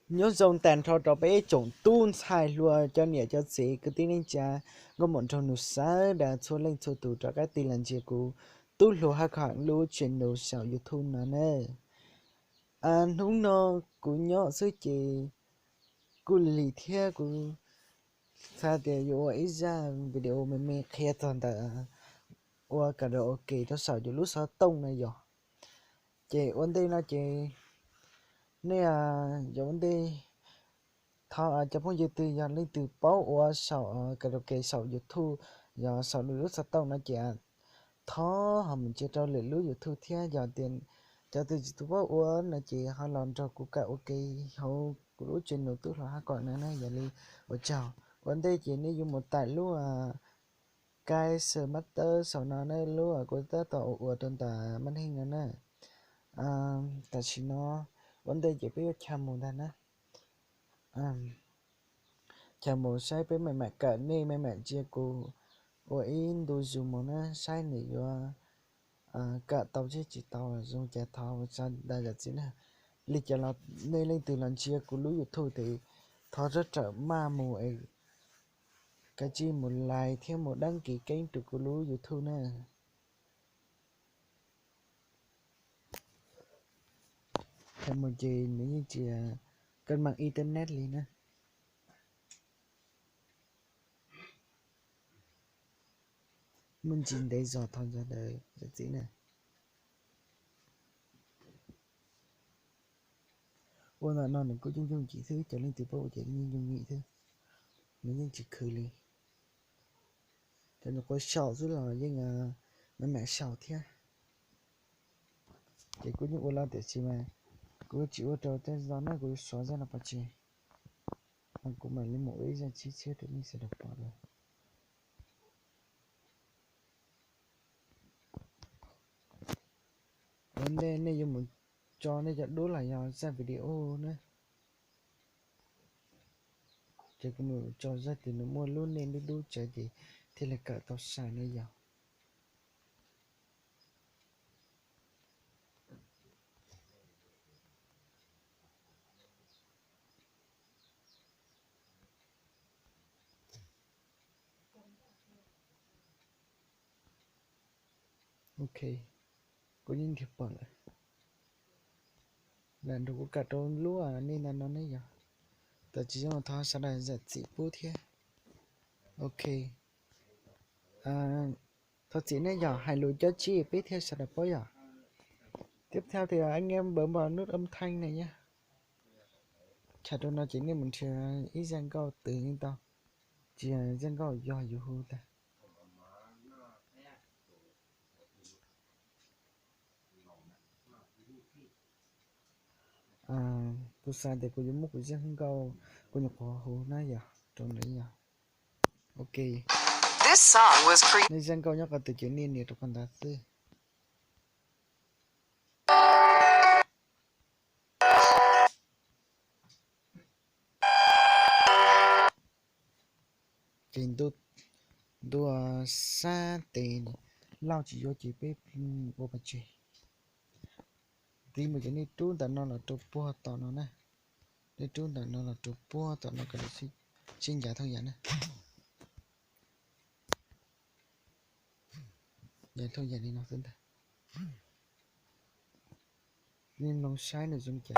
Nyob zoo tag nrho rau peb tsoom tub ntxhais hluas, cov niam cov txiv, kwv tij neej tsa, nkauj muam nraug nus sawv daws txhua leej txhua tus rov qab tig los ntsia kuv tub hluas Haj Khoom lub channel saum YouTube no na. Hnub no kuv nyob xwb ces kuj lig thiab kuv xav tias yuav ua ib zaj video me me qhia txog ntawm ua karaoke rau saum yus lub xov tooj na yog. Ces ua ntej no ces nej yog ua ntej thov cov phooj ywg twg yog leej twg paub ua saum karaoke saum YouTube, yog saum lwm lub xov tooj no ces thov ho mus ntsia rau lwm lub YouTube thiab. Yog tias cov twg tsis tau paub ua no ces ho los nrog kuv kawm ua ke hauv kuv lub channel tub hluas Haj Khoom no na. Yog li ua tsaug. Ua ntej ces nej yuav mus tải lub KineMaster saum no na, lub kuv tab tom ua rau ntawm maj heej no na. Tam sim no ua ntej ces peb yuav chaw mus ntag na. Chaw mus saib peb mam mam kawm, nej mam mam ntsia kuv ua ib ntu zus mus na, saib nws yuav kawm tau thiab tsis tau, zoo cas thov ua tsaug ntau zam txim na. Li cas los nej leej twg los ntsia kuv lub YouTube ces thov rov rawm maj mus es kav tsij mus like thiab mus đăng ký kênh rau kuv lub YouTube na. Thaum mus ces nws yeej tsis kab mam internet li na. Muaj ntsis ntev zog thov zam txim na. Ua ntawm no nws kuj yooj yooj yim xwb, cov leej twg paub ua ces yeej yooj yim xwb, nws yeej tsis khwv li. Cov nyuam qhuav xyaum xwb los yeej mam mam xyaum thiab. Ces kuv yeej ua los tiam sis mas kuv tsis ua rau tej zog na, kuv yuav suav zaj no pov tseg, kuv mam li mus ua ib zaj tshiab tshiab rau nej sawv daws pom dua. Ua ntej nej yuav mus tso nej cov duab los yog zaj video na. Ces kuv mus tso zaj twg nws muaj lub npe dub dub tsawv ces thiaj li kawm tau sai ne yog. Ok, kuv yeej nrhiav pom lawm. Lam nrog kuv kawm rau lub nej ntawm no ne yog. Tam tsis zoo thov sawv daws zam txim pub thiab. Ok, thov txim nej yog hais lus cov tsib peb thiaj sawv daws paub yog. Tiếp theo thì anh em bấm vào nút âm thanh này nhé. Chaw rau no ces nej mus nrhiav ib zaj nkauj twg yeej tau, tsis zaj nkauj yog yus hu tag. Kuv xav tias kuv yuav muab kuv zaj nkauj kuv nyuam qhuav hu na yog rau nws yog. Ok, nej zaj nkauj nyob qhov twg ces nej nias rau qhov ntawd xwb. Ces ntuj sab tes lauj tsis yuav ces peb ua pov tseg. Tiv mus ces nej rub ntawm no los rau puag tom no na. Nej rub ntawm no los rau puag tom no kom sib ncav thooj yam na. Yog thooj yam li no xwb ntag. Nej mloog saib nws zoo li cas.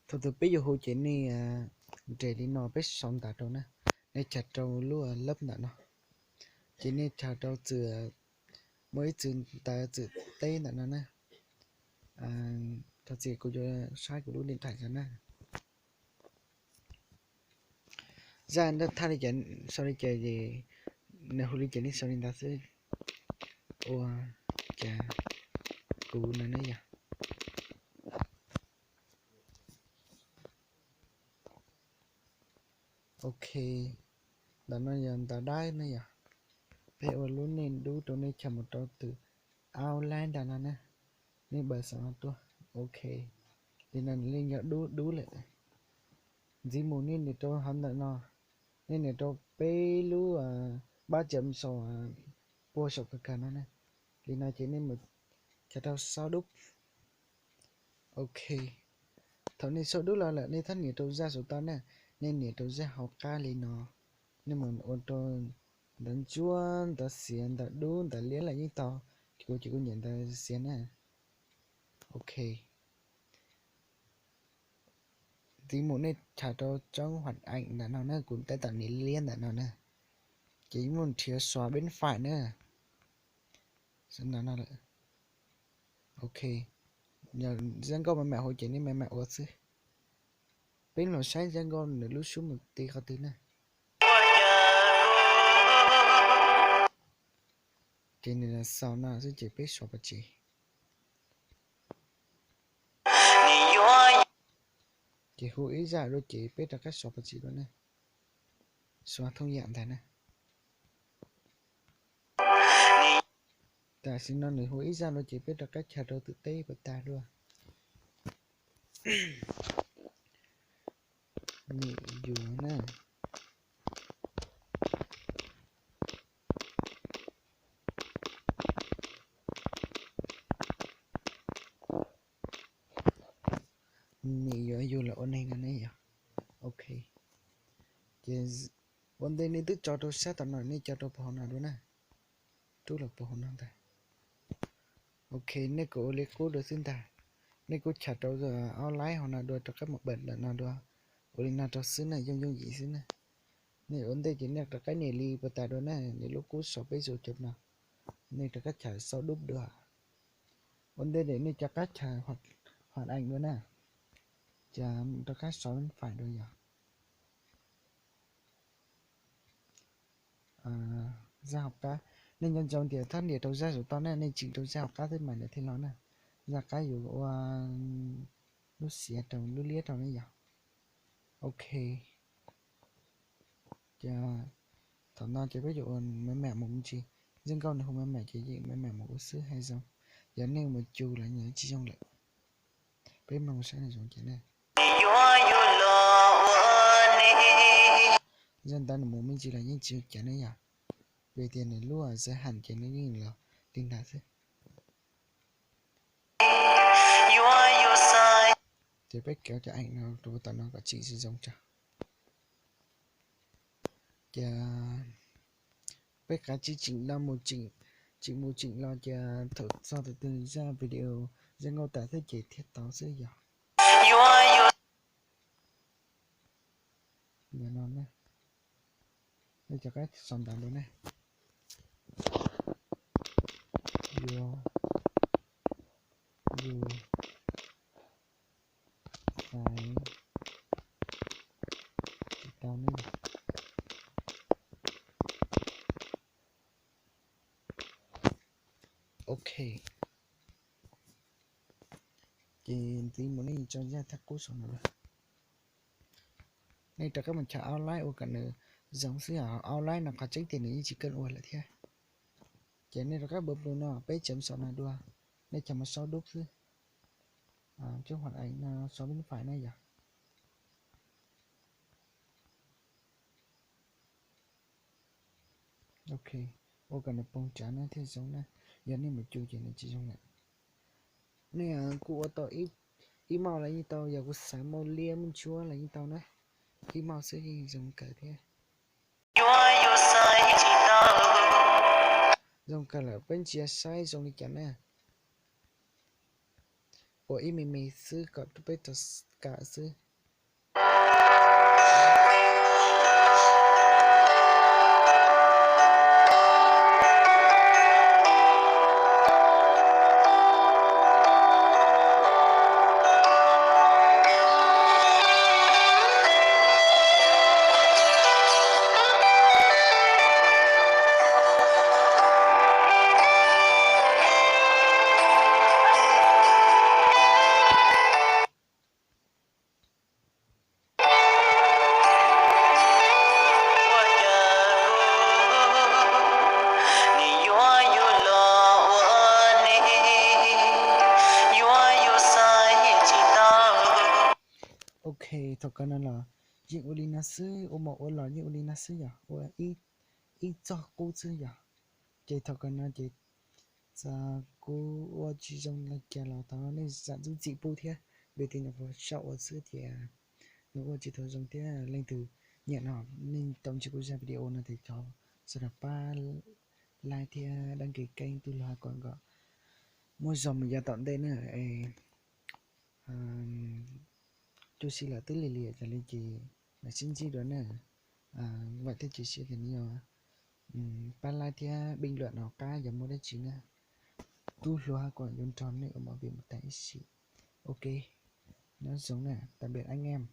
Thaum twg peb yuav hu ces nej nres li no peb sau ntawv rau na. Nej chaws rau lub lab ntawm no, ces nej chaws rau txwm, muaj ib txwm ntawv txwm teb ntawm no na. Thov txim kuv yuav saib kuv lub điện thoại ntawd na. Zaj thaj li cas sau li cas, nws hu li cas nej sau li ntawd xwb. Ua cas kuv no ne yog. Ok, ntawm no yog ntawv dab ne yog, peb ua lub nej dub rau nej chaws mus rau tus Outlander no na. Nej npawb xov no tuaj. Ok, li no nws yeej yog dub dub lawm. Ntxiv mus nej nias rau hauv ntawm no, nej nias rau peb lub pab cam saum puag saum kawg kawg no na. Li no ces nej mus chaws rau sau dub. Ok, thaum nej sau dub los lawm nej txhob nias rau zaj saum toj na, nej nias rau zaj hauv qab li no. Nej mus ua rau ntawv ntsuab, ntawv xiav, ntawv dub, ntawv liab los yeej tau, ces kuv ces kuv nias ntawv xiav na. Ok, ntxiv mus nej chaws rau tsoob huam eem ntawm no na, kuv tab tom nias liab ntawm no na, ces yeej muaj nrhiav xua peb faim na. Ntawm no lawm. Ok, zaj nkauj me me hauv ces nej me me ua xwb. Peb los saib zaj nkauj nws lub suab mus ti qhov twg na. Ces nws xaus no xwb ces peb xov pas tsis. Ces hu ib zaj dua ces peb rov qab xov pas tsis dua na. Xov thooj yam ntag na. Tam sim no nws hu ib zaj dua ces peb rov qab chaws rau twm teb puas tag dua. Nim yuav na. Nim yuav yug los ua neeg no ne yog. Ok, ces ua ntej nej twb tso rau sab tom no nej tso rau puag hauv no dua na. Rub los puag hauv no ntag. Ok, nej kuj ua li qub dua xwb ntag. Nej kuj chaws rau ob laib hauv no dua rov qab mus npawm ntawm no dua. Ua li no rau xwb na, yooj yooj yim xwb na. Nej ua ntej ces nej rov qab nias li puas tas dua na, nias lub qub sau peb xu cov no. Nej rov qab chaws sau dub dua. Ua ntej ces nej rov qab chaws huam eem dua na. Ces rov qab sau faim dua yog zaj hauv qab. Nej nco ntsoov tias txhob nias rau zaj saum toj na, nej tsim rau zaj hauv qab xwb mas nws thiaj los na. Zaj qab yus ua lub xiav rau lub liab rau ne yog. Ok, ces thaum no ces peb yuav ua me mam mus me ntsis. Zaj nkauj nws hu me mam ces yeem me mam mus ua xwb hais zoo. Yog nej mus cus lawm nws tsis zoo lawm. Peb mloog saib nws zoo cas ne. Zaj ntawd nws mus me ntsis los yeej tsis ua cas ne yog, vim tias nws lub zaj ham ces nws yeej los li ntawd xwb. Ces peb kav cov eem no rau tom no kom tsim zoo tso. Ces peb kav tsim tsim los mus tsim, tsim mus tsim los ces thaum txog tus twg zaj video zaj nkauj tas xwb ces thiaj tau xwb yog. Yog no ne, nej cov kab xov ntawd dua ne. Yuav, yus xaiv tsis tau ne. Ok, ces ntxiv mus nej tso zaj thaj qub saum no lawm. Nej rov qab mus chaw outline ua kom nws zoo xwb os. Outline no qhov tseeb tias nws yeej tsis keej ua lawm thiab. Ces nej rov qab npau plu no peb tseem xov no dua, nej chaw mus sau dub xwb. Cov huam eem no sau peb faim na yog. Ok, ua kom nws poob tsav na thiaj zoo na. Yog nej mus cus ces nws tsis zoo lawm. Nej kuj ua tau ib mauj los yeej tau, yog kuv xav mauj liab mauj ntsuab los yeej tau na. Ib mauj xwb yeej zoo kawg thiab. Zoo kawg lawm, peb ntsia saib zoo li cas na. Ua ib me me xwb kom peb tau kam xwb. Thaum kawg no los yeej ua li no xwb, ua mus ua los yeej ua li no xwb yog ua ib txoj qub xwb yog. Ces thaum kawg no ces txawm kuv ua tsis zoo li cas los thov nej zam txim pub thiab, vim tias nyuam qhuav sau ua xwb tias nws ua tsis tau zoo thiab. Leej twg nyiam no, nej tau ntsib kuv zaj video no ces thov sawv daws pab like thiab đăng ký kênh Tub Hluas Hav Kuam kom muaj zog mus yav tom ntej na. Cub si lawm twb lig liam tas li ces mam sib ntsib dua na. Vam thiab cia siab tias nej yuav pab like thiab bình luận hauv qab yog muaj dab tsi na. Tub Hluas Hav Kuam yuav nrog nej ua movie mus tas ib sim. Ok, nyob zoo na, tạm biệt anh em.